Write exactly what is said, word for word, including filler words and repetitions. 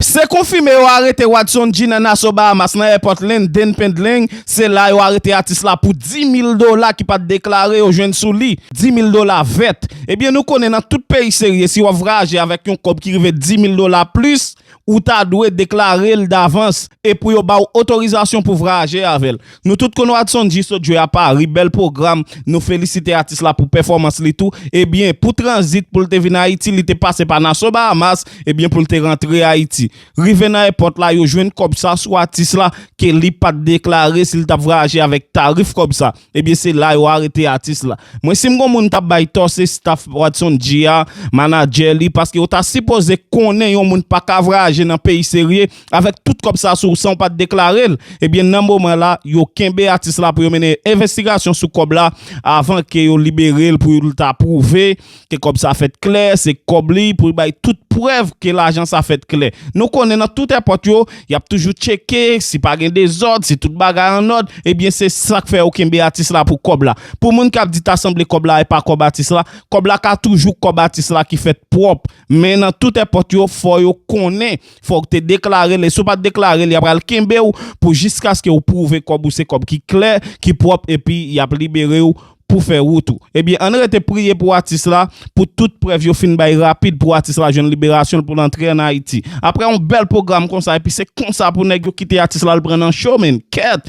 Se konfime yo arete Wadson G nan Nassau, Bahamas, nan èpòt Linden Pendling. Se la yo arete atis la pou dis mil dola ki pa t deklare yo jwenn sou li. Dis mil dola vèt. Ebyen, nou konnen nan tout peyi serye, si w ap vwayaje avèk yon kòb ki rive dis mil dola plis, ou ta dwe deklare l davans e pou yo ba w otorizasyon pou vwayaje avè l. Nou tout konn Wadson G sot jwe a Paris, bèl pwogram. Nou felisite atis la pou pèfòmans li tou. Ebyen, pou tranzit pou l te vin Ayiti, li te pase pa Nassau, Bahamas, ebyen, pou l te rantre Ayiti. Rive nan èpòt la, yo jwenn kòb sa sou atis la ke li pa t deklare si l t ap vwayaje avèk tarif kòb sa. Ebyen, se la yo arete atis la. Mwen, si m gon moun t ap bay tò, se staff Wadson G a, manadjè li, paske yo ta sipoze konnen yon moun pa ka vwayaje nan peyi serye avèk tout kòb sa sou san w pa t deklare l. Ebyen, nan moman la, yo kenbe atis la pou yo mennen envestigasyon sou kòb la avan ke yo libere l pou l ta pwouve ke kòb sa fèt klè, se kòb li, pou l bay tout prèv ke lajan sa fèt klè. Nou konnen nan tout èpòt yo, y ap toujou tcheke si pa gen dezòd, si tout bagay annòd. Ebyen, se sa k fè yo kenbe atis la pou kòb la. Pou moun k ap di ta sanble kòb la e pa kòb atis la, kòb la ka toujou kòb atis la ki fèt pwòp. Men nan tout èpòt yo, fò yo konnen, fò w te deklare l. E si w pa t deklare l, y ap pral kenbe w pou jiskaske w pwouve kòb ou se kòb ki klè, ki pwòp, epi y ap libere w pou fè wout ou. Ebyen, ann rete priye pou atis la, pou tout prèv yo fin bay rapid pou atis la jwenn liberasyon l pou l antre ann Ayiti. Apre yon bèl pwogram konsa, epi se konsa pou nèg yo kite atis la al pran nan cho, men kèt.